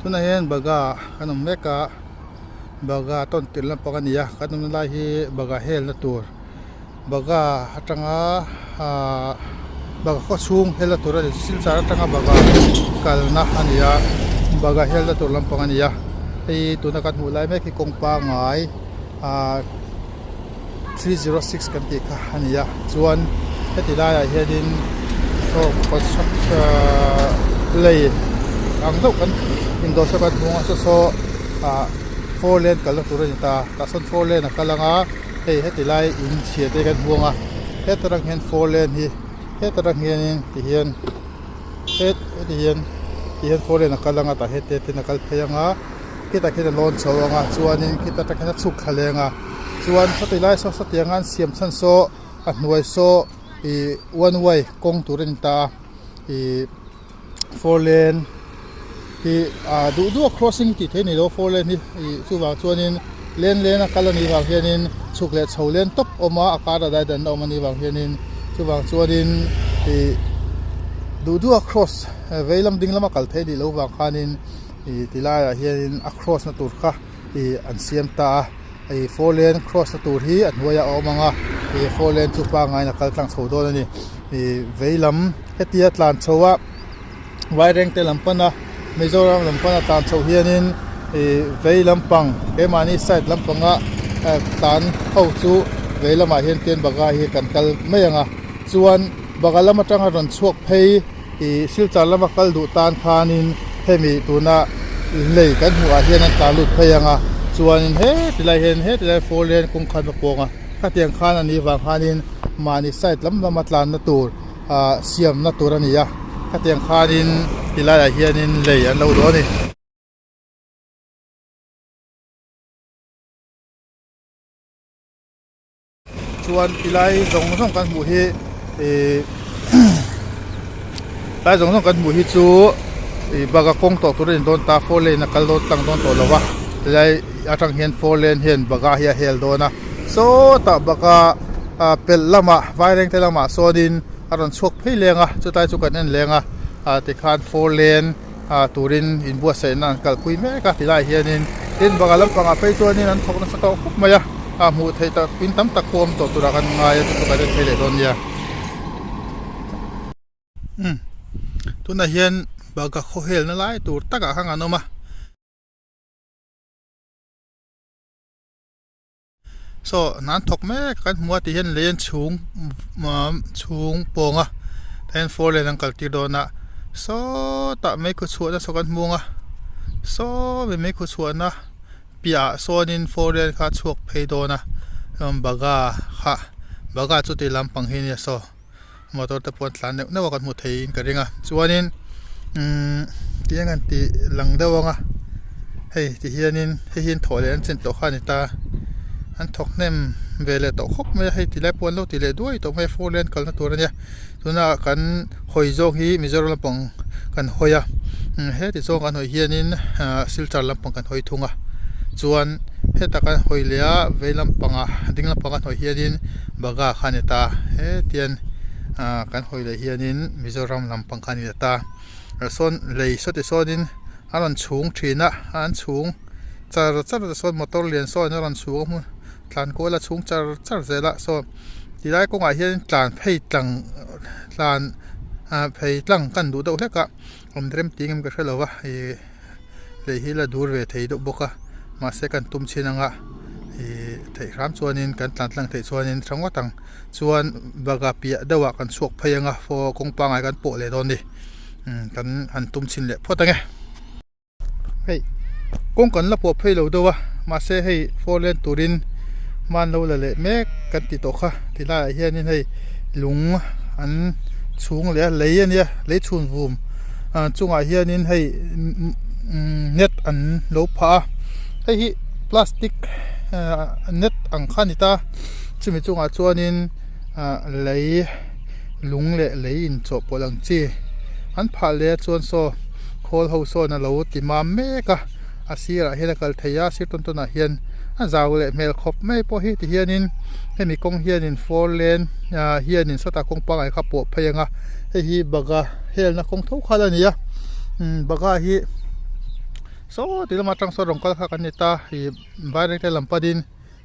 Tunah hian baga kan awm mek a baga tawn tirh lampang a ni a kan awmna lai hi baga helna tur baga atanga ahh baga khaw chhung helna tur a ni silchar atanga baga kalna a ni a baga helna tur lampang a ni a hei tuna kan hmuh lai mek hi kawng pangai ahh 306 kan tih kha a ni a chuan heti laiah hianin saw construction lei ang deuh kan indawr saw kan hmu a saw saw ah four lane kalna tur a ni ta tah sawn four lane a kal ang a hei heti lai in chhia te kan hmu ang a heta tang hian four lane hi heta tang hianin tihian heti hian tihian four lane a kal ang a tah hian te ten a kal phei ang a. Khitah khian a lawn chho ang a chuanin khita tang khian a chhuk thla leng a chuan sawti lai saw sawtiang a an siam chhan saw a hnuai saw ih one way kawng tur a ni ta a ih four lane hi ah duh duh a crossing tih theih a ni lo four lane hi ih chuvang chuanin lane lane a kal a nih vang hianin chhuk leh chho lane tawp a awm a a kar a daidan a awm a nih vang hianin chuvang chuanin ih duh duh a cross vei lam ding lama kal theih a nih loh vang khanin. Ih ti laiah hianin a cross na tur kha ih an siam ta a ih four lane cross na tur hi a hnuaiah a awm ang a ih four lane chu pangaiin a kal tlang chho dawn a ni ih vei lam hetia tlan chho a vaireng te lam pana Mizoram lam pana tlan chho hianin ih vei lampang keimahni side lampanga tlan ho chu vei lamah hian tian baga hi kan kal mai ang a chuan baga lam atanga rawn chhuak phei. Ih Silchar lama kal duh tan khanin hemi tuna lei kan hmuh ah hian an tlan lut phei ang a chuanin heti lai hian heti lai four lane kawng khan a pawng a khatiang khan a nih vang khanin mahni side lam lama tlanna tur ah siamna tur a ni a khatiang khanin ti laiah hianin lei an lo dawh a ni. Chuan tilai zawng zawng kan hmuh hi ihh tilai zawng zawng kan hmuh hi chu ih baga kawng tawh tur a ni dawn ta four lane a kal dawn tlang dawn tawh lo va tilai atang hian four lane hian baga hi a hel dawn a sawtah baga ah pelh lamah vairengte lamah sawnin a rawn chhuak phei leng a chutlai chu kan en leng a ah tikhan four lane ah turin inbuatsaihna an kalpui mek a tilaiah hianin tin banga lampangah phei chuanin an thawk nasa tawh khawp mai a ah hmuh theih tak in tam tak pawh a awm tawh turah kan ngai a chu chu kan en phei leh dawn nia umm tunah hian banga khawhelna lai tur takah khan an awm a. Saw hna an thawk mek a kan hmu a tih hian lei an chhung chhung pawng a tah hian four lane an kal tir dawn a sawtah meikhu chhuahna saw kan hmu ang a sawmi meikhu chhuahna piahah sawnin four lane kha a chhuak phei dawn a chuan baga kha baga chu ti lampang hi a nia saw. Motor te pawh an tlan neuh neuh a kan hmu thei in ka ring a chuanin umm tiang an tih lang deuh ang a hei ti hianin hei hi an thawh leh an chen tawh kha a ni ta an thawk hnem ve leh tawh khawp mai a hei ti lai pawh an lo ti leh duai tawh mai a four lane kalna tur a nia tuna kan hawi zawng hi Mizoram lampang kan hawi a heti zawng kan hawi hianin ah Silchar lampang kan hawi thung a chuan heta kan hawi leh a vei lampangah ding lampang kan hawi hianin. Baga kha a ni ta hetian ah kan hawi leh hianin Mizoram lampang kha a ni leh ta sawn lei sawti sawnin a rawn chhung thin a an chhung char char te sawn motor lian sawn a rawn chhung a hmun tlan kual a chhung char char zel a saw tilai kawngah hian tlan phei tlang tlan ah phei tlang kan duh deuh hlek a awm rem tih engemaw ka hre lo va ih. Lei hi la dur ve thei deuh bawk a mahse kan tum chhin anga ihh theih hram chuanin kan tlan tlang theih chuanin tha ngawt ang chuan baga piah deuhah kan chhuak phei anga faw kawng pangai kan pawh leh dawn a ni umm kan han tum chhin leh phawt ange hei kawng kan la pawh phei lo deuh a mahse hei four lane turin hman lo la leh mek kan ti tawh kha ti laiah hianin hei lung an chhung leh a lei a nia lei chhun vum. ah chungah hianin hei net an lo phah a hei hi plastic ah net ang kha a ni ta chumi chungah chuanin ah lei lung leh lei inchawhpawlh ang chi an phah leh a chuan saw khawl ho sawn a lo ti mam mek a a sirah hian a kal thei a sir tawn tawnah hian a zau leh hmel khawp mai pawh hi tihianin hemi kawng hianin four lane ah hianin sawtah kawng pangngai kha pawh phei ang a hei hi baga helna kawng tho kha la ni a umm baga hi. Saw ti lamah atang sawn rawn kal kha kan ni ta ih Vairengte lam panin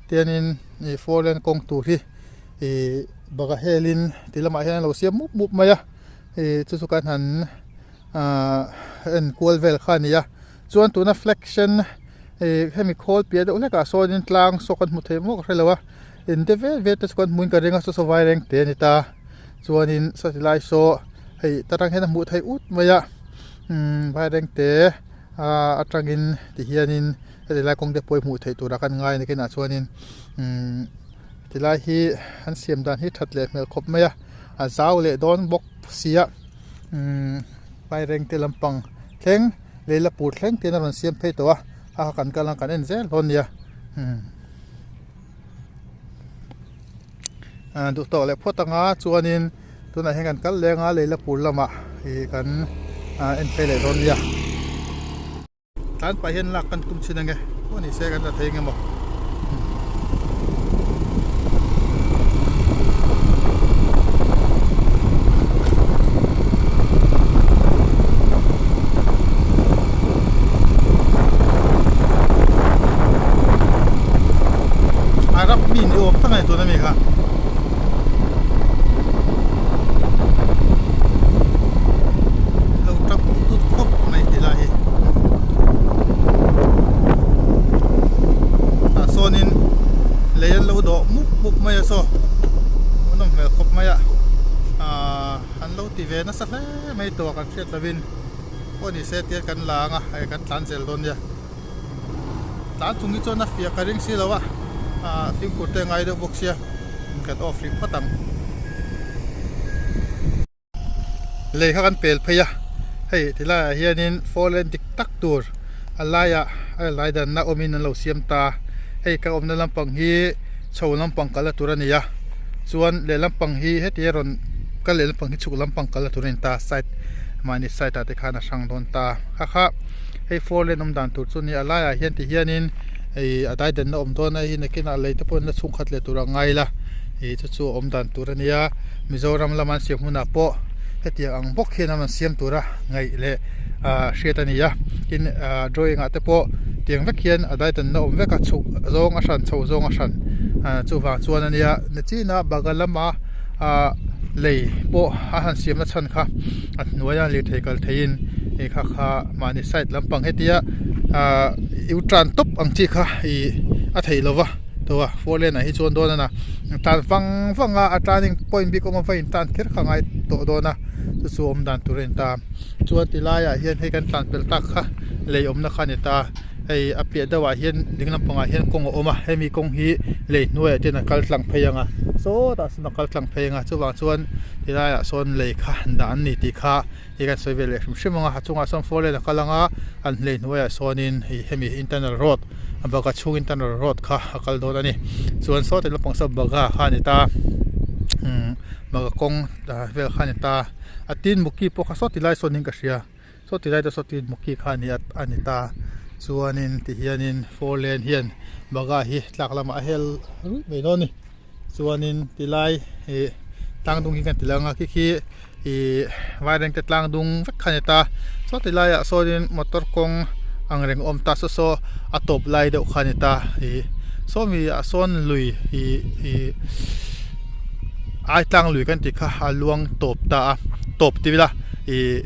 tianin ih four lane kawng tur hi ih banga helin ti lamah hian a lo siam mup mup mai a ih chu chu kan han ahh en kual vel kha a ni a chuan tuna flag sen ih hemi khawl piah deuh hlekah sawnin tlang saw kan hmu thei maw ka hrelo a in te vel vel te chu kan hmuin ka ring a saw saw Vairengte a ni ta chuanin saw ti lai saw hei ta tang hian a hmuh theih ut mai a umm Vairengte. Ahh atangin ti hianin heti lai kawng te pawh hi hmuh theih turah kan ngai a ni kinah chuanin umm tilai hi an siam dan hi that leh hmel khawp mai a a zau leh dawn bawk sia umm vaireng te lampang thleng lei la pur thleng te in a rawn siam phei tawh a a kan kal ang kan en zel dawn a nia umm ah duh tawh leh phawt anga chuanin tunah hian kan kal leng a lei la pur lamah ih kan ah en phei leh dawn nia tlan pah hian lak kan tum thin ange pawh ni se kan la thei eng emaw. Arab mi ni awm tak a ni tun ami kha. Lo tap tut khawp mai ti lai hi. Tah sawnin lei an lo dawh mup mup mai a saw. An awm hmel khawp mai a. Ahh an lo ti ve nasa hle mai tawh kan hriat lovin. Pawh ni se tiang kan la ang a hei kan tlan zel dawn nia tlan chung hi chuan a fiah ka ring si lo a ah fimkhur te a ngai deuh bawk sia kan off rih phawt ang lei kha kan pel phei a hei ti laiah hianin four lane dik tak tur a laiah a lai danna awmin an lo siam ta hei ka awmna lampang hi chho lampang kalna tur a ni a chuan lehlam pang hi heti a rawn ka lehlam pang hi chhuk lampang kalna tur a ni ta side mahni side ah te khan a hrang dawn ta kha kha hei four lane awm dan tur chu a ni a laiah hian ti hianin ih a daidanna awm dawn a hei nakinah lei te pawh in la chhung khat leh tur a ngai la ih chu chu a awm dan tur a nia Mizoram lama an siam hunah pawh hetiang ang bawk hian an rawn siam tura ngaih leh ah hriat a ni a tin ah drawing ah te pawh tiang vek hian a daidanna awm vek a chhuk zawng a hran chho zawng a hran ah chuvang chuan a nia nachina bagan lama ah lei pawh a han siam na chhan kha a hnuaia lirthei kal theiin ih kha kha mahni side lampang hetia ah u turn tawp ang chi kha ih a theih lo va tawh a four lane ah hi chuan dawn a na tan vang vang a a turning point bik awm a va in tan kher kha a ngai tawh dawn a chu chu awm dan tur a ni ta chuan ti laiah hian hei kan tlan pelh tak kha lei awmna kha a ni ta. Hei a piah deuhah hian ding lampangah hian kawng a awm a hemi kawng hi lei hnuaiah te hian a kal tlang phei ang a sawtah sawn a kal tlang phei ang a chuvang chuan tilaiah sawn lei kha han dah an ni tih kha hei kan sawi ve leh hrim hrim ang a a chungah sawn four lane a kal ang a an lei hnuaiah sawnin ih hemi internal road a baka chhung internal road kha a kal dawn a ni chuan sawti lampang saw bagha kha a ni ta umm bagha kawng vel kha a ni ta a tin muki pawh kha sawti lai sawnin ka hria. Saw ti lai te saw tin muki kha ani a ni ta chuanin ti hianin four lane hian bagha hi tlak lamah a hel ruih mai dawn a ni chuanin ti lai ih tlang dung hi kan ti lang a khi khi ih vairengte tlang dung vek kha a ni ta saw ti laiah sawnin motor kawng ang reng a awm ta saw saw a tawp lai deuh kha a ni ta ih sawmi ah sawn lui ih ih ai tlang lui kan tih kha a luang tawp ta a tawp ti ila ih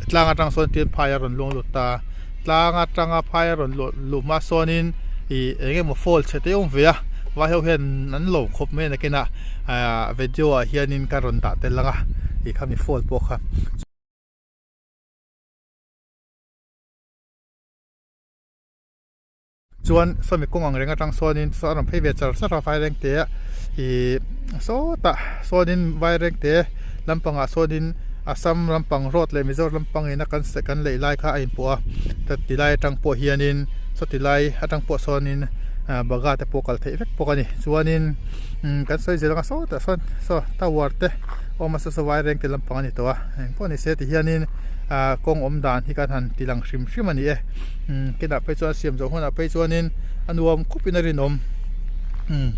tlang atang sawn tin phai a rawn luang lut ta tlang atanga phai a rawn luh luh hma sawnin ih eng emaw fall chhe te awm ve a vai ho hian an lo khawp mai a nakinah ah video ah hianin ka rawn dah tel ang a ih khami fall pawh kha. Chuan sawmi kawng ang reng atang sawnin saw a rawn phei ve char char a vairengte ih sawtah sawnin vairengte lampangah sawnin Assam lampang road leh Mizoram lampang ina kan kan leih lai kha a inpawh a ti lai atang pawh hianin sawti lai atang pawh sawnin ah bagha te pawh kal theih vek bawk a ni chuanin kan sawi zel anga sawtah sawn saw tower te a awm a saw saw vairengte lampang a ni tawh a engpawh ni se ti hianin ah kawng awm dan hi kan han ti lang hrim hrim a ni e. Umm kinah phei chuan siam zawh hunah phei chuanin a nuam khawp in a rinawm umm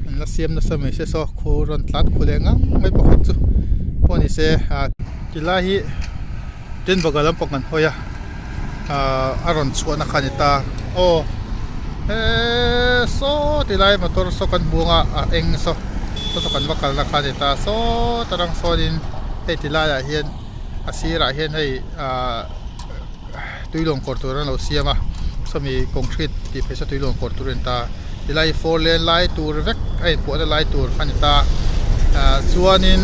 an la siam nasa mai se saw khu rawn tlan khu leh ngang mai pakhat chu pawh ni se ah tilai hi tin baga lampang kan hawi a. Ahh a rawn chhuahna kha a ni ta aw he saw ti lai motor saw kan hmu anga a eng saw saw saw kan va kalna kha a ni ta saw ta rang sawnin hei ti laiah hian a sirah hian hei ahh tuilawng kawr tur an lo siam a sawmi concrete tih phei saw tuilawng kawr tur a ni ta tilai four lane lai tur vek a inpawhna lai tur a ni ta ah chuanin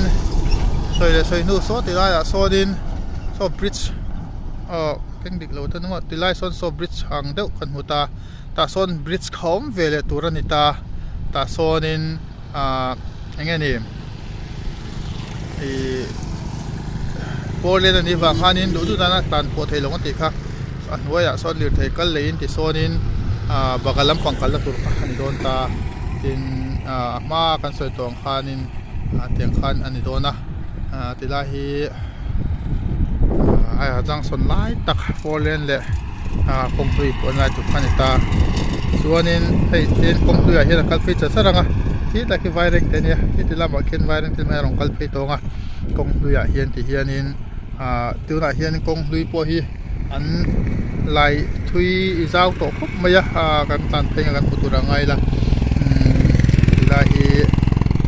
sawi leh sawi hnu saw ti laiah sawnin saw bridge aw keng dik lo te hnungah tilai sawn saw bridge ang deuh kan hmu ta tah sawn bridge kha awm ve leh tur a ni ta tah sawnin ah eng nge ni ihh four lane a nih vang khanin duh duh nana tan pawh theih loh ang tih kha a hnuaiah sawn lirthei kal leiin tisawnin ah baga lampang kalna tur kha a ni dawn ta tin ah a hma kan sawi tawh ang khanin ah tiang khan a ni dawn a ah tilai hi ah a junction lai tak four lane leh ah kawngpui pawh lai tur kha a ni ta chuanin hei tin kawngpui ah hian a kal phei char char ang a khi tak hi vaireng te a nia khiti lamah khian vaireng te mai a rawn kal phei tawng a kawnghlui ah hian ti hianin ah tunah hian kawnghlui pawh hi an lai thui zau tawh khawp mai a ah kan tlan phei ang a kan hmu tur a ngai la umm tilai hi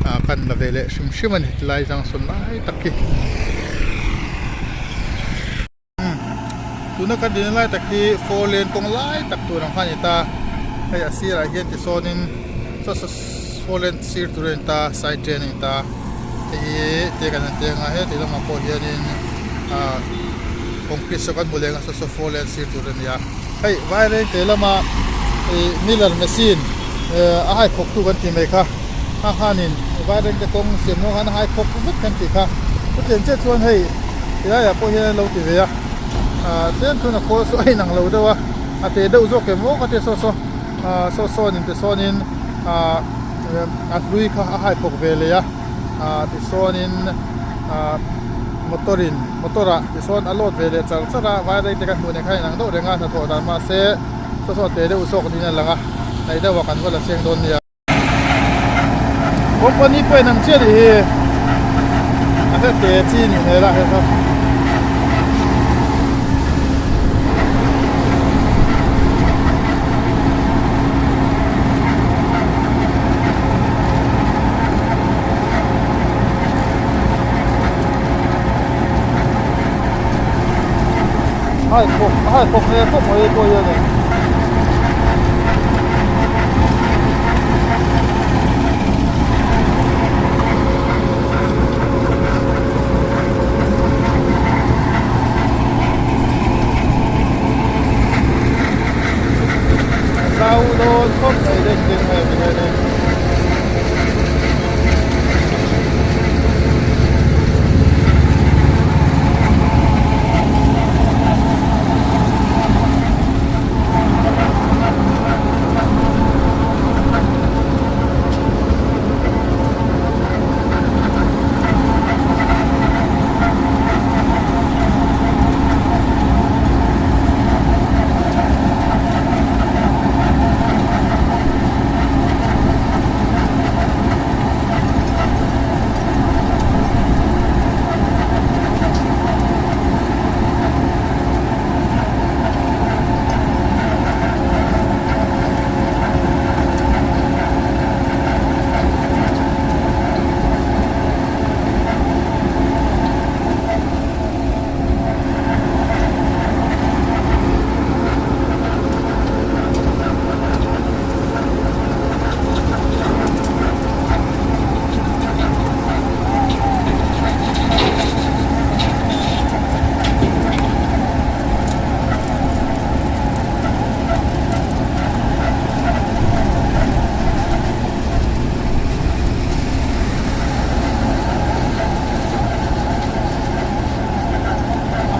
ah kan la ve leh hrim hrim a ni tilai junction lai tak hi. Tuna kan dina lai tak hi four lane kawng lai tak tur ang kha a ni ta hei a sirah hian tisawnin saw saw four lane sir tur a ni ta side train a ni ta hei hi te kan han teng a heti lamah pawh hianin ah concrete saw kan hmu leh ang a saw saw four lane sir tur a ni a hei vairengte lama ih miller machine eh a haikhawk tu kan tih mai kha a khanin vairengte kawng siam hnuah khan a haikhawk vek kan tih kha chutiang chiah chuan hei tilaiah pawh hian an lo ti ve a ah tlem chuan a khawl saw a inang lo deuh a a te deuh zawk em aw ka tia saw saw ah saw sawnin tisawnin ah a hlui kha a haikhawk ve leh a ah tisawnin ah motor in motor ah tisawn a load ve leh char char a vaireng te kan hmuh nen khan a inang deuh reng a hnathawh dan mahse saw saw a te deuh zawk niin a lang a hnaih deuh ah kan va la cheng dawn nia. Company pawh inang chiah anih hi a hre te chi nih hmel a hei kha. Hai khawp hai khawp hmel khawp mai pawh hian e. Zau dawn khawp mai deng deng mai ti hian in.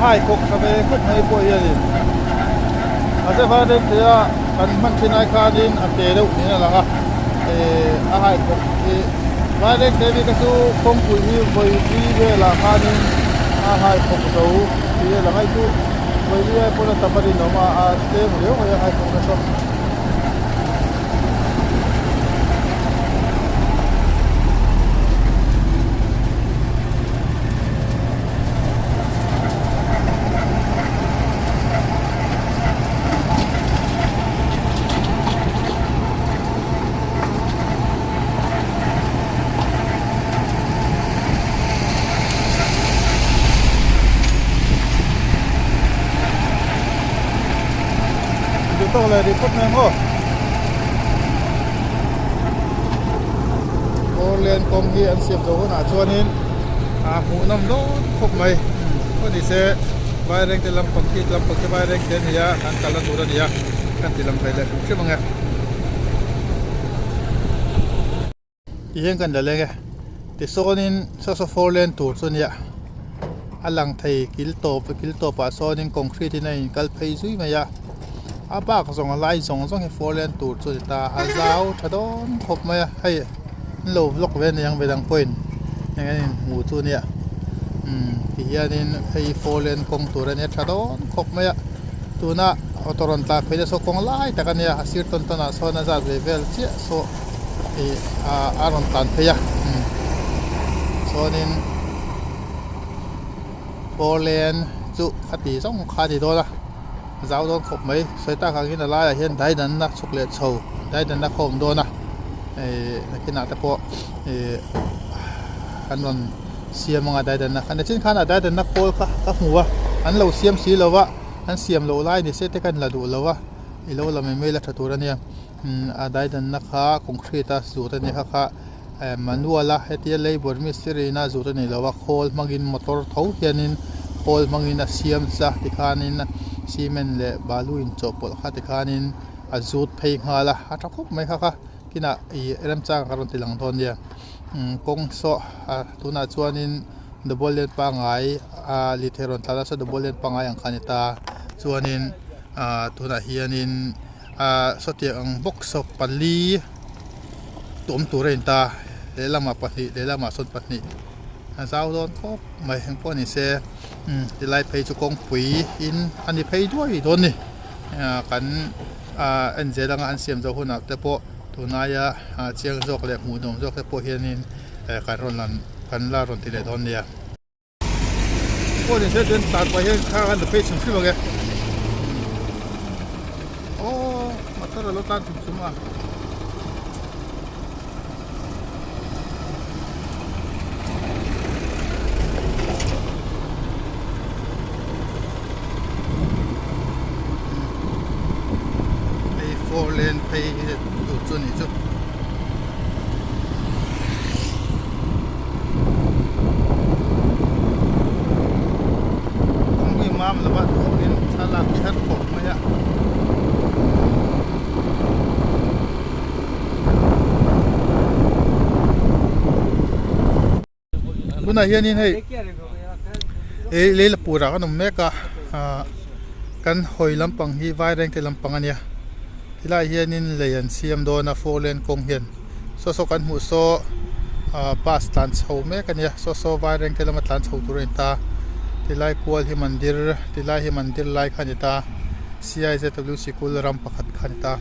A hai khawk tha ve khawp mai pawh hianin a se var deuh te a kan hman thin ai khanin a te deuh niin a lang a eh a hai khawk hi vaireng te bik a chu kawngpui hi vawi li velah khanin a hai khawk zo tih a lang a hei chu vawi li ai pawn a tam a rinawm a a tlem riau mai a hai khawk nasa. Duhtawk leh rih phawt mai ang aw. Four lane kawng hi an siam zawh hunah chuanin a hmuhnawm dawn khawp mai. Khaw ni se Vairengte lampang khi lampang khi Vairengte a ni a, kan kalna tur a ni a, kan ti lang ve leh hrim hrim ang e. Ti hian kan la leng e tisawnin saw saw four lane tur chu ania a lang thei kil tawp kil tawp ah sawnin concrete in a in kal phei zui mai a a bak zawng a lai zawng zawng hi four lane tur chu a ni ta a zau tha dawn khawp mai a hei an lo vlog ve aniang ve dang pawhin eng an inhmuh chu ania umm ti hianin hei four lane kawng tur ania tha dawn khawp mai a tuna auto rawn tlan phei te saw kawng lai tak ania a sir tawn tawn ah sawn a zat ve vel chiah saw. Ih a rawn tlan phei a chuanin four lane chu khati zawng kha a ni dawn a zau dawn khawp mai sawi tak angin a laiah hian daidanna chhuk leh chho daidanna kha a awm dawn a ih nakinah te pawh ih an rawn siam anga daidanna kha nichin khan a daidanna khawl kha ka hmu a an lo siam si lo va an siam loh lai ni se te khan la duh lo va i lo la mai mai la tha tur a nia. A daidanna kha concrete a zut a ni kha kha manual a hetia labour mistiri in a zut a ni lo a khawl hmangin motor tho hianin khawl hmangin a siam cha tikhanin cement leh balu inchawhpawlh kha tikhanin a zut phei nghal a a tha khawp mai kha kha kinah ih remchang ka rawn ti lang dawn nia kawng saw tunah chuanin double lane pangngai a lirthei rawn tlan nasa double lane pangngai ang kha a ni ta chuanin ah tunah hianin. Ahh sawtiang ang bawk saw pali tawm tur a in ta lehlamah pahnih lehlamah sawn pahnih a zau dawn khawp mai eng pawh ni se umm tilai phei chu kawngpui in a ni phei duai dawn a ni ah kan ah en zel anga an siam zawh hunah te pawh tunaia ah chiang zawk leh hmuh nuam zawk te pawh hianin eh kan rawn lan kan la rawn ti leh dawn nia. Pawh ni se chuan tlan pah hian thla an la phei chhum hrim ang e aw motor alo tlan chum chum a. Hei four lane phei tur chu a nih chu. Kawng hi mam lova thawkin thlalak hi har khawp mai a. Tunah hianin hei ei Leilapur ah kan awm mek a ah kan hawi lampang hi Vairengte lampang a nia tilaiah hianin lei an siam dawn a four lane kawng hian saw saw kan hmuh saw ah bus tlan chho mek a nia saw saw Vairengte lama tlan chho tur a ni ta tilai kual hi mandir tilai hi mandir lai kha a ni ta C_I_Z_W sikul ram pakhat kha a ni ta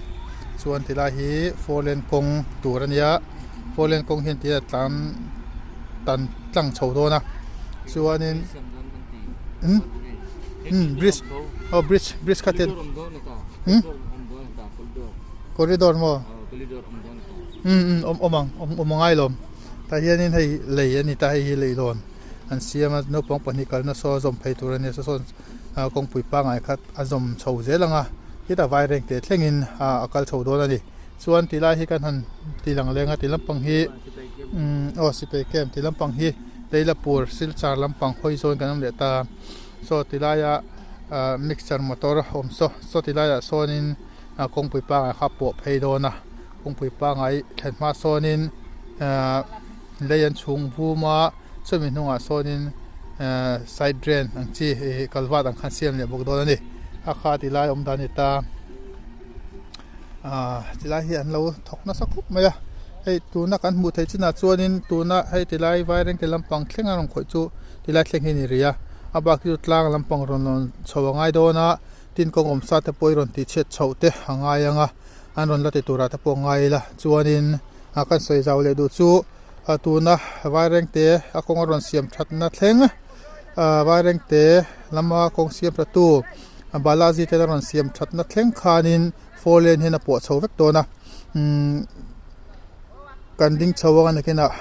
chuan tilai hi four lane kawng tur a nia. Four lane kawng hian tih a tlan tan tlang chho dawn a chuanin umm umm bridge aw bridge bridge kha ten umm corridor maw umm umm awm awm ang awm awm angai lawm tah hianin hei lei a ni ta hei hi leihlawn an siam a naupang pahnih kalna saw a zawm phei tur a nia saw sawn ah kawngpui pangngai kha a zawm chho zel ang a hetah vaireng teh thlengin ah a kal chho dawn a ni. Chuan ti lai hi kan han ti lang leng a ti lampang hi umm aw sipai camp ti lampang hi Leilapur Silchar lampang hawi zawn kan awm leh ta saw ti laia ah mixture motor a awm saw saw ti laiah sawnin ah kawngpui pangai kha a pawh phei dawn a kawngpui pangai thlen hma sawnin ah lei an chhung vum a chumi hnungah sawnin ah side drain ang chi ih kalvat ang khan siam leh bawk dawn a ni a kha ti lai awm dan a ni ta. Ahh tilai hi an lo thawk nasa khawp mai a hei tuna kan hmuh theih chinah chuanin tuna hei tilai vairengte lampang thleng a rawn khawih chu tilai thleng hi a ni rih a a bak hi chu tlang lampang rawn rawn chho a ngai dawn a tin kawng awm sa te pawh hi rawn tih chhiat chhoh te a ngai ang a an rawn la ti turah te pawh a ngai ila chuanin a kan sawi zau leh duh chu a tuna vairengte a kawng a rawn siam thatna thleng ah vairengte lama kawng siam tha tu. Balaji te a rawn siam thatna thleng khanin four lane hian a pawh chho vek dawn a umm kan ding chho ang a nakinah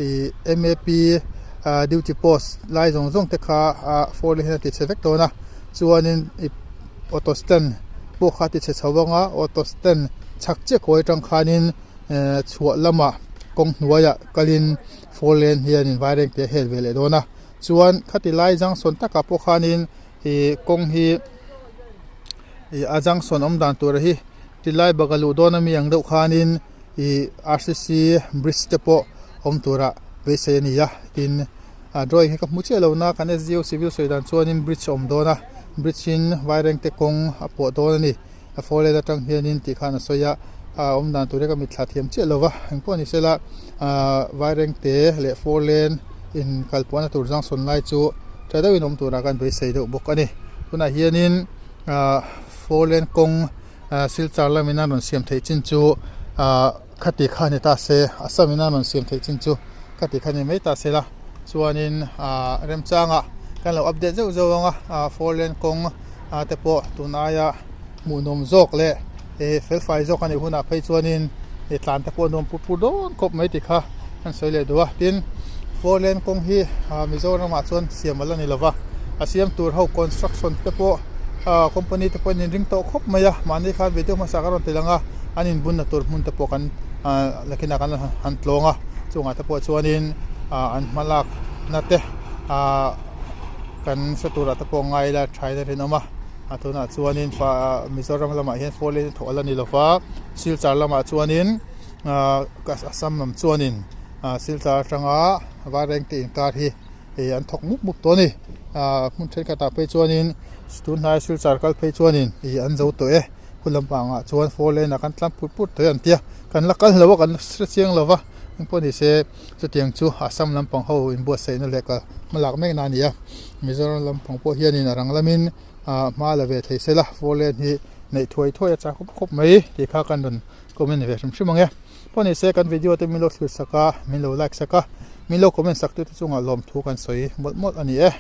ih m a p ah duty post lai zawng zawng te kha ah four lane hian a ti chhe vek dawn a chuanin ih auto stand pawh. pawh kha a ti chhe chho vang a auto stand chhak chiah kawi atang khanin ehh chhuah lamah kawng hnuaiah kalin four lane hianin vairengte a hel ve leh dawn a chuan khati lai junction takah pawh khanin ih kawng hi ih a junction awm dan tur hi tilai bak a luh dawn ami ang deuh khanin ih r c c bridge te pawh awm tura beisei a ni a tin a drawing hi ka hmu chiah lo na kan s d o civil sawi dan chuanin bridge a awm dawn a bridge in vairengte kawng a pawh dawn a ni a four lane atang hianin tih khan a sawi a a awm dan tur hi ka mitthla thiam chiah lo va engpawh ni sela ahh vairengte leh four lane in kal pawhna tur junction lai chu tha deuhin awm turah khan beisei deuh bawk a ni tunah hianin ahh four lane kawng ahh silchar lamin a rawn siam theih chin chu ahh khati kha ni ta se Assam in a rawn siam theih chin chu khati kha ni mai ta se la chuanin ahh remchangah kan lo update zeuh zeuh ang a ahh four lane kawng ah te pawh tun aia hmuhnawm zawk leh ih felfai zawk a nih hunah phei chuanin ih tlan te pawh nuam pur pur dawn khawp mai tih kha an sawi leh duh a tin four lane kawng hi ah Mizoram ah chuan siam a la ni lova a siam tur ho construction te pawh ah company te pawh an inring tawh khawp mai a mahni khan video hmasa ka rawn ti lang a an inbunna tur hmun te pawh kan ah nakinah kan han tlawng a chungah te pawh chuanin ah an hma lak na te ah kan hre turah te pawh ngai ila thain a rinawm a a tunah chuanin Mizoram lamah hian four lane thawh a la ni lova Silchar lamah chuanin ahh Assam lam chuanin ahh Silchar atanga Vairengte inkar hi ih an thawk mup mup tawh a ni ahh hmun thenkhatah phei chuanin tunhnai Silchar kal phei chuanin ih an zo tawh e khu lampangah chuan four lane ah kan tlan put put thei an tia kan la kal lo a kan la hre chiang lo va engpawh ni se chutiang chu Assam lampang ho inbuatsaihna leh kal hmalak mek na a ni a Mizoram lampang pawh hianin a rang lamin ahh hma la ve thei se la four lane hi neih thuai thuai a chak khawp khawp mai tih kha kan rawn comment ve hrim hrim ang e pawh ni se kan video te min lo thlir sak a min lo like sak a min lo comment sak tu te chungah lawmthu kan sawi mawlh mawlh a ni e.